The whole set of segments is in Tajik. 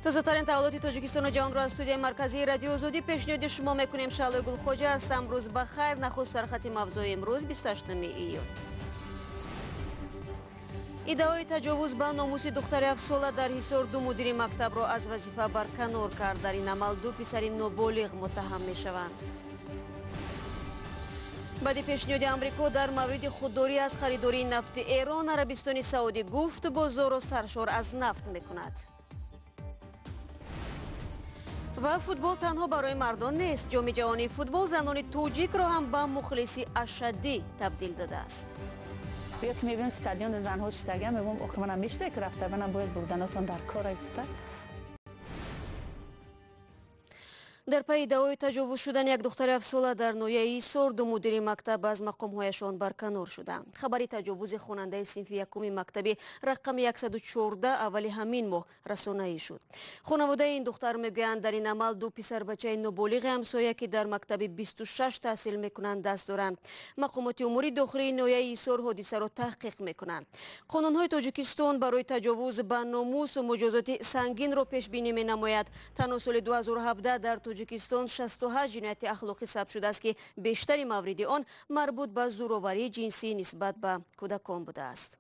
Тозатарин таваллуди Тоҷикистону ҷаҳонро аз студияи марказии Радиои Озодӣ пешниҳоди шумо мекунем. Шаҳлои Гулхоҷа ҳастам. Рӯз ба хайр. Нахуст сархати мавзӯи имрӯз 28 июн. Иддаои таҷовуз ба номуси духтари ҳафтсола дар Ҳисор ду мудири мактабро аз вазифа барканор кард. Дар ин амал ду писари ноболиғ муттаҳам мешаванд. Баъди пешниҳоди Амрико дар мавриди худдорӣ аз харидории нафти Эрон, Арабистони Саудӣ гуфт бозорро саршор аз нафт мекунад. Ва футбол танҳо барои мардон нест. Ҷоми ҷаҳонии футбол занони тоҷикро ҳам ба мухлиси ашаддӣ табдил додааст. Ё ки мебинам стадиони занҳо шиштагиам, мегӯям охир манам мешуда ки рафта, манам бояд бурданатон дар кора гуфта. Дар пайи иддаои таҷовуз шудани як духтари ҳафтсола дар ноҳияи Ҳисор, ду мудири мактаб аз мақомҳояшон барканор шуданд. Хабари таҷовузи хонандаи синфи якуми мактаби рақами 114 аввали ҳамин моҳ расонаӣ шуд. Хонаводаи ин духтар мегӯянд, дар ин амал ду писарбачаи ноболиғи ҳамсоя, ки дар мактаби 26 таҳсил мекунанд, даст доранд. Мақомоти умури дохилии ноҳияи Ҳисор ҳодисаро таҳқиқ мекунанд. Қонунҳои Тоҷикистон барои таҷовуз ба номус муҷозоти сангинро пешбинӣ менамояд. Танҳо соли 2017 дар Тоҷикистон 68 ҷинояти ахлоқӣ сабт шудааст, ки бештари мавриди он марбут ба зӯроварии ҷинсӣ нисбат ба кӯдакон будааст.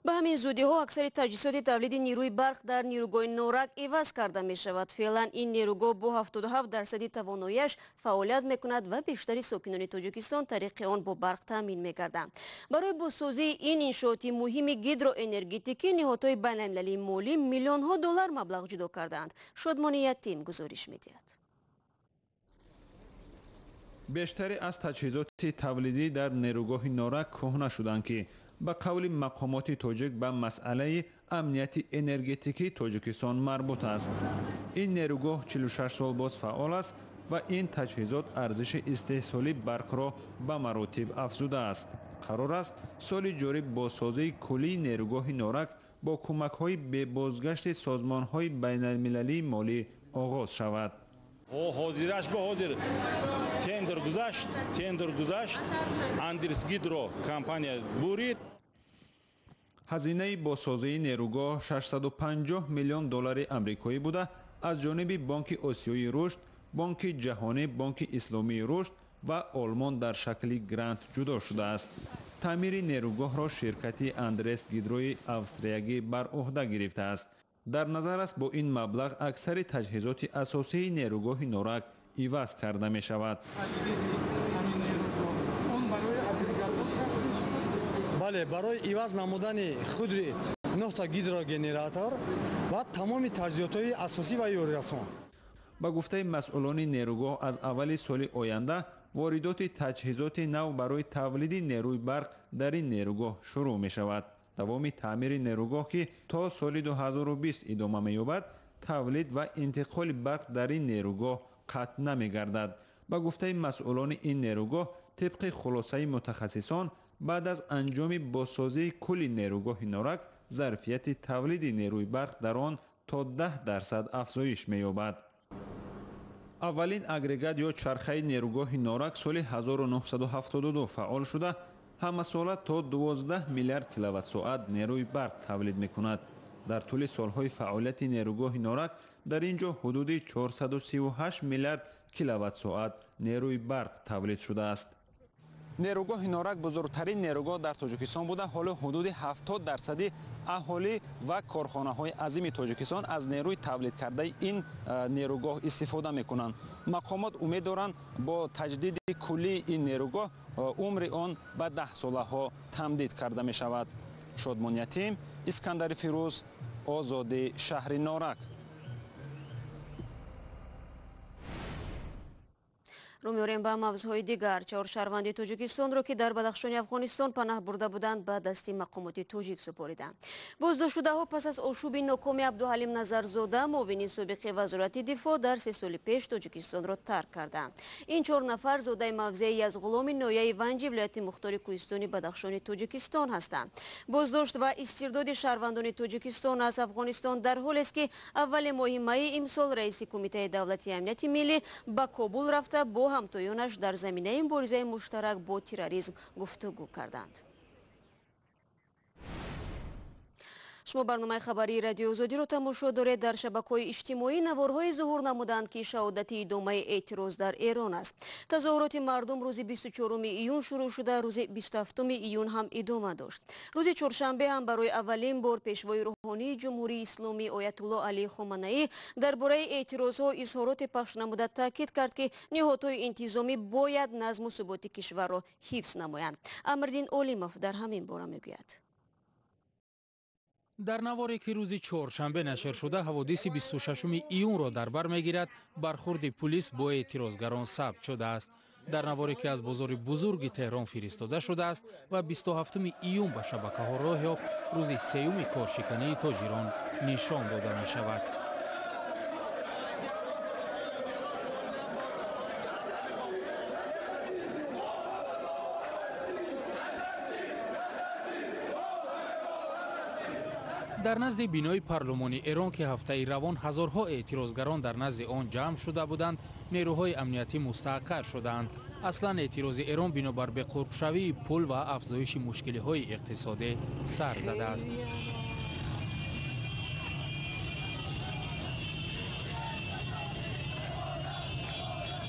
Ба ҳамин зудиҳо аксари таҷҳизоти тавлиди нерӯи барқ дар нерӯгоҳи Норак иваз карда мешавад. Феълан ин нерӯгоҳ бо 77% тавоноияш фаъолият мекунад ва бештари сокинони Тоҷикистон тариқи он бо барқ таъмин мегарданд. Барои бозсозии ин иншооти муҳими гидроэнергетикӣ ниҳодҳои байналмилалии молӣ миллионҳо доллар маблағ ҷудо кардаанд. Шодмони Ятим гузориш медиҳад. Бештаре аз таҷҳизоти тавлидӣ дар нерӯгоҳи Норак кӯҳна шуданд, ки ба қавли мақомоти тоҷик ба масъалаи амнияти энергетикии Тоҷикистон марбут аст. Ин нерӯгоҳ 46 сол боз фаъол аст ва ин таҷҳизот арзиши истеҳсолии барқро ба маротиб афзудааст. Қарор аст соли ҷорӣ бозсозии куллии нерӯгоҳи Норак бо кӯмакҳои бебозгашти созмонҳои байналмилалии молӣ оғоз шавад. Ҳозираш ба ҳозир тендер гузашт, Андрес Гидро компания бурид. Ҳазинаи бозсозии нерӯгоҳ 650 миллион доллари амрикоӣ буда, аз ҷониби Бонки Осиёии рушд, Бонки Ҷаҳонӣ, Бонки Исломии рушд ва Олмон дар шакли грант ҷудо шудааст. Таъмири нерӯгоҳро ширкати Андрес Гидрои австриягӣ бар ӯҳда гирифтааст. Дар назар аст бо ин маблағ аксари таҷҳизоти асосии нерӯгоҳи Норак иваз карда мешавад. Бале, барои иваз намудани худи 9 гидрогенератор ва тамоми таҷҳизотҳои асосӣ ва ёрирасон. Ба гуфтаи масъулони нерӯгоҳ, аз аввали соли оянда воридоти таҷҳизоти нав барои тавлиди нерӯи барқ дар ин нерӯгоҳ шурӯъ мешавад. Давоми таъмири нерӯгоҳ, ки то соли 2020 идома меёбад, тавлид ва интиқоли барқ дар ин нерӯгоҳ қатъ намегардад. Ба гуфтаи масъулони ин нерӯгоҳ, тибқи хулосаи мутахассисон, баъд аз анҷоми бозсозии кулли нерӯгоҳи Норак, зарфияти тавлиди нерӯи барқ дар он то 10% афзоиш меёбад. Аввалин агрегат ё чархаи нерӯгоҳи Норак соли 1972 фаъол шуда, ҳамасола то 12 миллиард киловатт-соат нерӯи барқ тавлид мекунад. Дар тӯли солҳои фаъолияти нерӯгоҳи Норак дар ин ҷо ҳудуди 438 миллиард киловатт-соат нерӯи барқ тавлид шудааст. Нерӯгоҳи Норак бузургтарин нерӯгоҳ дар Тоҷикистон буда, ҳоло ҳудуди 70% аҳолӣ ва корхонаҳои азими Тоҷикистон аз нерӯи тавлид кардаи ин нерӯгоҳ истифода мекунанд. Мақомот умед доранд, бо таҷдиди куллии ин нерӯгоҳ умри он ба 10 солаҳо тамдид карда мешавад. Шодмон Ятим, Искандари Фирӯз, Озодӣ, шаҳри Норак. Рӯ меорем ба мавзӯъҳои дигар. Чаҳор шаҳрванди Тоҷикистонро, ки дар Бадахшони Афғонистон панаҳ бурда буданд, ба дасти мақомоти тоҷик супориданд. Боздоштшудаҳо пас аз ошӯби нокоми Абдуҳалим Назарзода, муовини собиқи вазорати дифоъ, дар 3 соли пеш Тоҷикистонро тарк карданд. Ин чор нафар зодаи мавзеи Язғуломи ноҳияи Ванҷи вилояти мухтори кӯҳистони Бадахшони Тоҷикистон ҳастанд. Боздошт ва истирдоди шаҳрвандони Тоҷикистон аз Афғонистон дар ҳолест, ки аввали моҳи майи имсол раиси Кумитаи давлатии амнияти миллӣ ба Кобул рафта бо ҳамтоёнаш дар заминаи муборизаи муштарак бо терроризм гуфтугӯ карданд. Шумо барномаи хабарии Радиои Озодиро тамошо доред. Дар шабакаҳои иҷтимоӣ наворҳои зуҳур намуданд, ки шаҳодати идомаи эътироз дар Эрон аст. Тазоҳуроти мардум рӯзи 24 июн шурӯъ шуда, рӯзи 27 июн ҳам идома дошт. Рӯзи чоршанбе ҳам барои аввалин бор пешвои рӯҳонии Ҷумҳурии Исломӣ Оятулло Алӣ Хоманаӣ дар бораи эътирозҳо изҳороте пахш намуда таъкид кард, ки ниҳодҳои интизомӣ бояд назму суботи кишварро ҳифз намоянд. Амриддин Олимов дар ҳамин бора мегӯяд. Дар наворе ки рӯзи чоршанбе нашр шуда, ҳаводиси 26 июнро дар бар мегирад, бархурди пулис бо эътирозгарон сабт шудааст. Дар наворе ки аз бозори бузурги Теҳрон фиристода шудааст ва 27 июн ба шабакаҳо роҳ ёфт, рӯзи сеюми коршикании тоҷирон нишон дода мешавад. Дар назди бинои парлумони Эрон, ки ҳафтаи равон ҳазорҳо эътирозгарон дар назди он ҷамъ шуда буданд, нерӯҳои амниятӣ мустаҳкар шудаанд. Аслан эътирози Эрон бинобар беқурбшавии пул ва афзоиши мушкилиҳои иқтисодӣ сар задааст.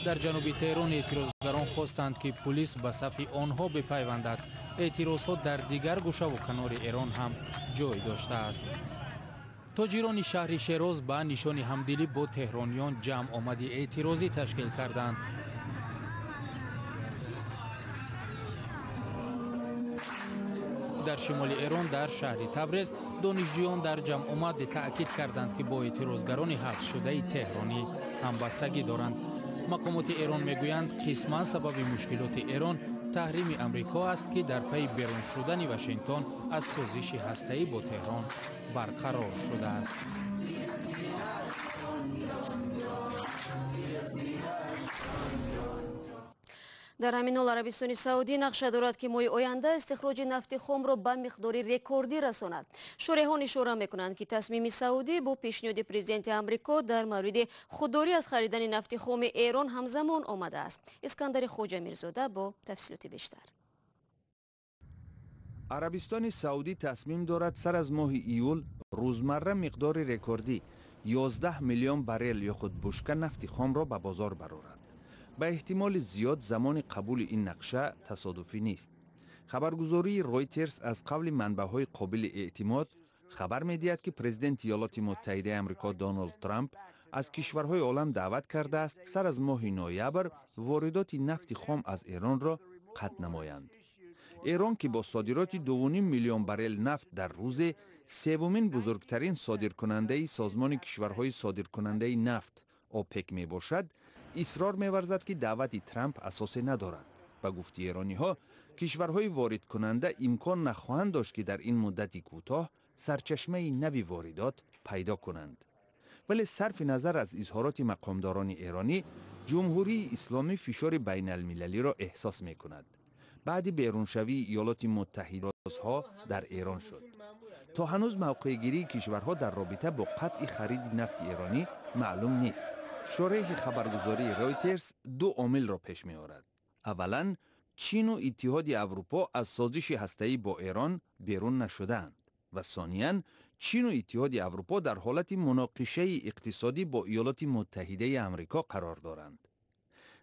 Дар ҷануби Теҳрон эътирозгарон хостанд, ки пулис ба сафи онҳо бипайвандад. Эътирозҳо дар дигар гӯшаву канори Эрон ҳам ҷой доштааст. Тоҷирони шаҳри Шероз ба нишони ҳамдилӣ бо теҳрониён ҷамъ омади эътирозӣ ташкил карданд. Дар шимоли Эрон, дар шаҳри Табрез, донишҷӯён дар ҷамъомад таъкид карданд, ки бо эътирозгарони ҳабсшудаи теҳронӣ ҳамбастагӣ доранд. Мақомоти Эрон мегӯянд, қисман сабаби мушкилоти Эрон таҳрими Амрико аст, ки дар пайи берун шудани Вашингтон аз созиши ҳастаӣ бо Теҳрон барқарор шудааст. Дар ҳамин ҳол Арабистони Саудӣ нақша дорад, ки моҳи оянда истихроҷи нафти хомро ба миқдори рекордӣ расонад. Шореҳон ишора мекунанд, ки тасмими Саудӣ бо пешниҳоди президенти Амрико дар мавриди худдорӣ аз харидани нафти хоми Эрон ҳамзамон омадааст. Искандари Хоҷамирзода бо тафсилоти бештар. Арабистони Саудӣ тасмим дорад сар аз моҳи июл рӯзмарра миқдори рекордӣ 11 миллион баррел ё худ бушка нафти хомро ба бозор барорад. Ба эҳтимоли зиёд замони қабули ин нақша тасодуфӣ нест. Хабаргузории Ройтерс аз қавли манбаъҳои қобили эътимод хабар медиҳад, ки президенти Иёлоти Муттаҳидаи Амрико Доналд Трамп аз кишварҳои олам даъват кардааст сар аз моҳи ноябр воридоти нафти хом аз Эронро қатъ намоянд. Эрон, ки бо содироти 2,5 миллион баррел нафт дар рӯзе севумин бузургтарин содиркунандаи созмони кишварҳои содиркунандаи нафт ОПЕК мебошад, исрор меварзад, ки даъвати Трамп асосе надорад. Ба гуфти эрониҳо, кишварҳои воридкунанда имкон нахоҳанд дошт, ки дар ин муддати кӯтоҳ сарчашмаи нави воридот пайдо кунанд. Вале сарфи назар аз изҳороти мақомдорони эронӣ, Ҷумҳурии Исломӣ фишори байналмилалиро эҳсос мекунад. Баъди беруншавии Иёлоти Муттаҳидаҳо дар Эрон шуд. То ҳанӯз мавқеъгирии кишварҳо дар робита бо қатъи хариди нафти эронӣ маълум нест. Шореҳи хабаргузории Ройтерс ду омилро пеш меорад. Аввалан, Чину Иттиҳоди Аврупо аз созиши ҳастаӣ бо Эрон берун нашудаанд ва сониян, Чину Иттиҳоди Аврупо дар ҳолати муноқишаи иқтисодӣ бо Иёлоти Муттаҳидаи Амрико қарор доранд.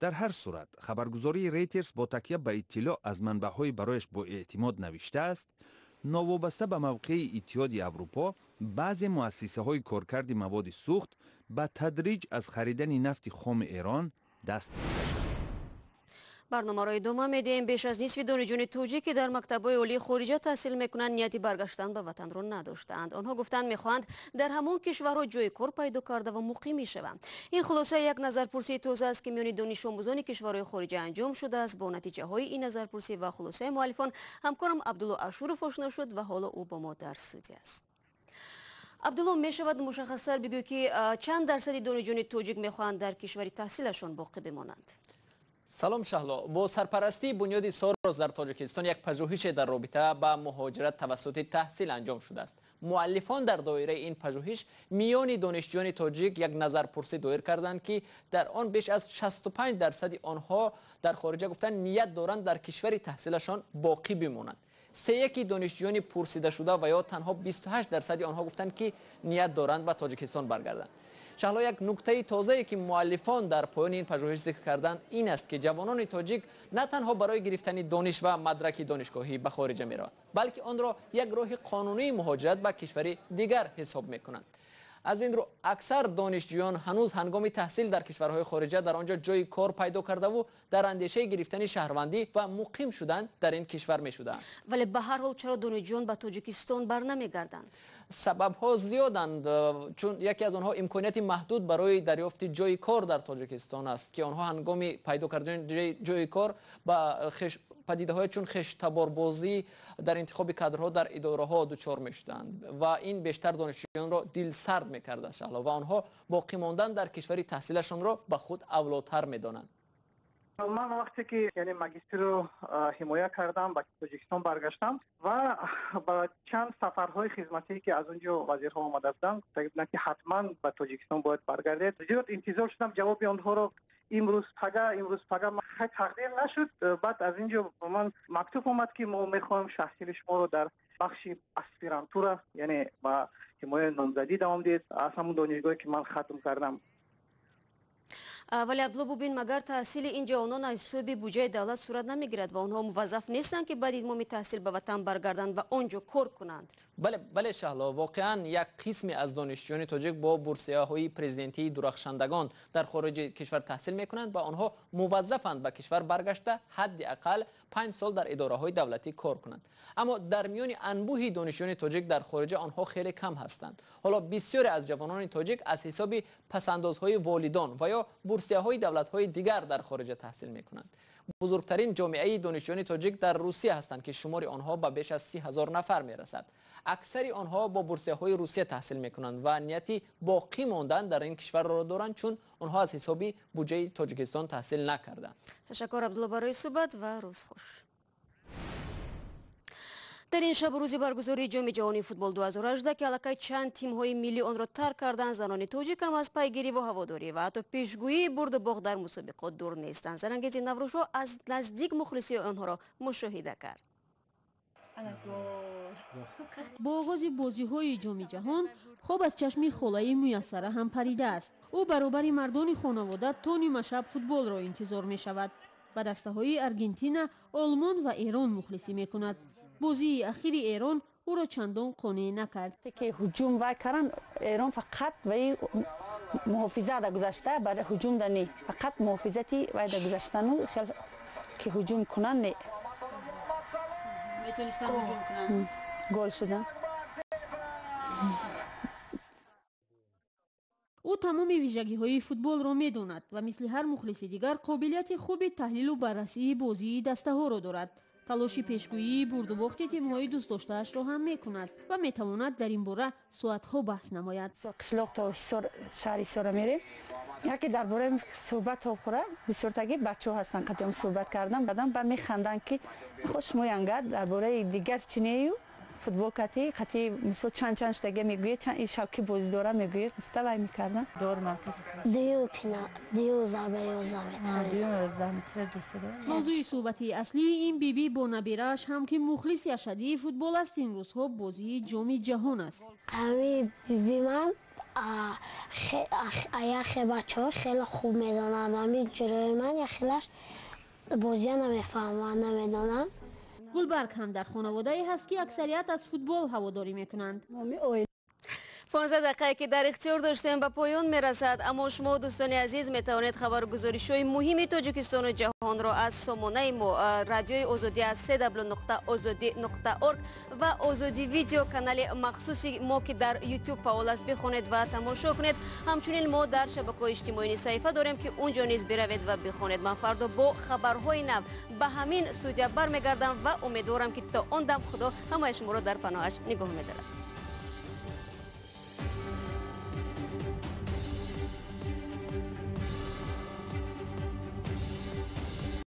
Дар ҳар сурат, хабаргузории Рейтерс бо такя ба иттилоъ аз манбаъҳои барояш бо эътимод навиштааст, новобаста ба мавқеи Иттиҳоди Аврупо, баъзе муассисаҳои коркарди маводи сӯхт ба тадриҷ аз харидани нафти хоми Эрон даст мекашанд. Барномаро идома медиҳем. Беш аз нисфи донишҷӯёни тоҷик, ки дар мактабҳои олии хориҷа таҳсил мекунанд, нияти баргаштан ба ватанро надоштаанд. Онҳо гуфтанд, мехоҳанд дар ҳамон кишварҳо ҷои кор пайдо карда ва муқим мешаванд. Ин хулосаи як назарпурсии тоза аст, ки миёни донишомӯзони кишварҳои хориҷа анҷом шудааст. Бо натиҷаҳои ин назарпурсӣ ва хулосаи муаллифон ҳамкорам Абдулло Ашуров ошно шуд ва ҳоло ӯ бо мо дар студия аст. Абдулло, мешавад мушаххастар бигӯй, ки чанд дарсади донишҷӯёни тоҷик мехоҳанд дар кишвари таҳсилашон боқӣ бимонанд? Салом Шаҳло. Бо сарпарастии бунёди Сорос дар Тоҷикистон як пажӯҳише дар робита ба муҳоҷират тавассути таҳсил анҷом шудааст. Муаллифон дар доираи ин пажӯҳиш миёни донишҷӯёни тоҷик як назарпурсӣ доир карданд, ки дар он беш аз 65% онҳо дар хориҷа гуфтанд ният доранд дар кишвари таҳсилашон боқӣ бимонанд. 31 донишҷӯёни пурсидашуда ва ё танҳо 28% онҳо гуфтанд, ки ният доранд ба Тоҷикистон баргарданд. Шаҳло, як нуктаи тозае, ки муаллифон дар поёни ин пажӯҳиш зикр карданд, ин аст, ки ҷавонони тоҷик на танҳо барои гирифтани дониш ва мадраки донишгоҳӣ ба хориҷа мераванд, балки онро як роҳи қонунии муҳоҷират ба кишвари дигар ҳисоб мекунанд. Аз ин рӯ аксар донишҷӯён ҳанӯз ҳангоми таҳсил дар кишварҳои хориҷа дар он ҷо ҷои кор пайдо кардаву дар андешаи гирифтани шаҳрвандӣ ва муқим шудан дар ин кишвар мешуданд. Вале ба ҳар ҳол чаро донишҷӯён ба Тоҷикистон барнамегарданд? Сабабҳо зиёданд, чун яке аз онҳо имконияти маҳдуд барои дарёфти ҷои кор дар Тоҷикистон аст, ки онҳо ҳангоми пайдо кардани ҷои кор ба падидаҳое чун хештаборбозӣ дар интихоби кадрҳо дар идораҳо дучор мешуданд ва ин бештар донишҷӯёнро дилсард мекард, Шаҳло, ва онҳо боқӣ мондан дар кишвари таҳсилашонро ба худ авлотар медонанд. Ман вақте ки, яъне, магистрро ҳимоя кардам, ба Тоҷикистон баргаштам ва ба чанд сафарҳои хизматӣ, ки аз он ҷо вазирҳо омада буданд, гуфта буданд, ки ҳатман ба Тоҷикистон бояд баргардед. Зиёд интизор шудам ҷавоби онҳоро, имрӯз пага, имрӯз пага, хай, тақдир нашуд. Баъд аз ин ҷо ба ман мактуб омад, ки мо мехоҳем таҳсили шуморо дар бахши аспирантура, яъне ба ҳимояи номзадӣ давом диҳед аз ҳамон донишгоҳе, ки ман хатм кардам. Вале, Абдулло Бубин, магар таҳсили ин ҷавонон аз ҳисоби буҷаи давлат сурат намегирад ва онҳо муваззаф нестанд, ки баъди итмоми таҳсил ба ватан баргарданд ва он ҷо кор кунанд? Бале, бале, Шаҳло, воқеан як қисме аз донишҷӯёни тоҷик бо бурсияҳои президентии дурахшандагон дар хориҷи кишвар таҳсил мекунанд ва онҳо муваззафанд ба кишвар баргашта ҳадди ақал 5 сол дар идораҳои давлатӣ кор кунанд. Аммо дар миёни анбӯҳи донишҷӯёни тоҷик дар хориҷа онҳо хеле кам ҳастанд. Ҳоло бисёре аз ҷавонони тоҷик аз ҳисоби пасандозҳои волидон ва ё бурсияҳои давлатҳои дигар дар хориҷа таҳсил мекунанд. Бузургтарин ҷомеаи донишҷӯёни тоҷик дар Русия ҳастанд, ки шумори онҳо ба беш аз 30 000 нафар мерасад. Аксари онҳо бо бурсияҳои Русия таҳсил мекунанд ва нияти боқӣ мондан дар ин кишварро доранд, чун онҳо аз ҳисоби буҷаи Тоҷикистон таҳсил накарданд. Ташаккур, Абдулло, барои суҳбат ва рӯз хуш. Дар ин шабу рӯзи баргузории Ҷоми ҷаҳонии футбол 2018, ки аллакай чанд тимҳои миллӣ онро тарк карданд, занони тоҷик ҳам аз пайгирӣ ва ҳаводорӣ ва ҳатто пешгӯии бурду бохт дар мусобиқот дур нестанд. Зарангези Наврӯзшоҳ аз наздик мухлисии онҳоро мушоҳида кард. Бо оғози бозиҳои Ҷоми ҷаҳон хоб аз чашми холаи Муяссара ҳам паридааст. Ӯ баробари мардони хонавода то нимашаб футболро интизор мешавад. Ба дастаҳои Аргентина, Олмон ва Эрон мухлисӣ мекунад. Бозии ахири Эрон ӯро чандон қонеъ накард. Ки ҳуҷум вай кардан, Эрон фақат ваи муҳофизат да гузашта, барои ҳуҷум да не, фақат муҳофизати вай да гузаштану хел ки ҳуҷум кунанд, не. Метонистанд ҳуҷум кунанд. Гол шудан. Ӯ тамоми вижагиҳои футболро медонад ва мисли ҳар мухлиси дигар қобилияти хуби таҳлилу баррасии бозии дастаҳоро дорад. Талоши пешгӯии бурдубохти тимҳои дӯстдоштаашро ҳам мекунад ва метавонад дар ин бора соатҳо баҳс намояд. Қишлоқ то Ҳисор, шаҳри Ҳисора мерем, яке дар бораи суҳбат хӯра, бисёртаги бачаҳо ҳастанд, қатиём суҳбат кардан, баъдан ба механданд, ки хош шумо янга дар бораи дигар чинею футбол кати қати, мисол, чанд чанд шудаге мегӯед, чанд ин шаб ки бозӣ дора мегӯед, гуфта вай мекардан. Дую зарба 11 метр. Мавзӯи суҳбати аслии ин бибӣ бо набирааш ҳам, ки мухлиси ашаддии футбол аст, ин рӯзҳо бозии Ҷоми ҷаҳон аст. Ҳами биби ман яхе бачаҳо хеле хуб медонанд, ҳами ҷирои ман яхелаш бозия намефаҳманд, намедонанд. Гулбарг ҳам дар хонаводае ҳаст, ки аксарият аз футбол ҳаводорӣ мекунанд. 15 дақиқае, ки дар ихтиёр доштем, ба поён мерасад. Аммо шумо, дӯстони азиз, метавонед хабаргузоришҳои муҳими Тоҷикистону ҷаҳонро аз сомонаи мо, Радиои Озодӣ, аз cw.ozodi.org ва Озодӣ Видео, канали махсуси мо, ки дар Ютуб фаъол аст, бихонед ва тамошо кунед. Ҳамчунин мо дар шабакаҳои иҷтимоӣ низ саҳифа дорем, ки он ҷо низ биравед ва бихонед. Ман фардо бо хабарҳои нав ба ҳамин студия бармегардам ва умедворам, ки то он дам Худо ҳамаи шуморо дар паноҳаш нигоҳ медорад.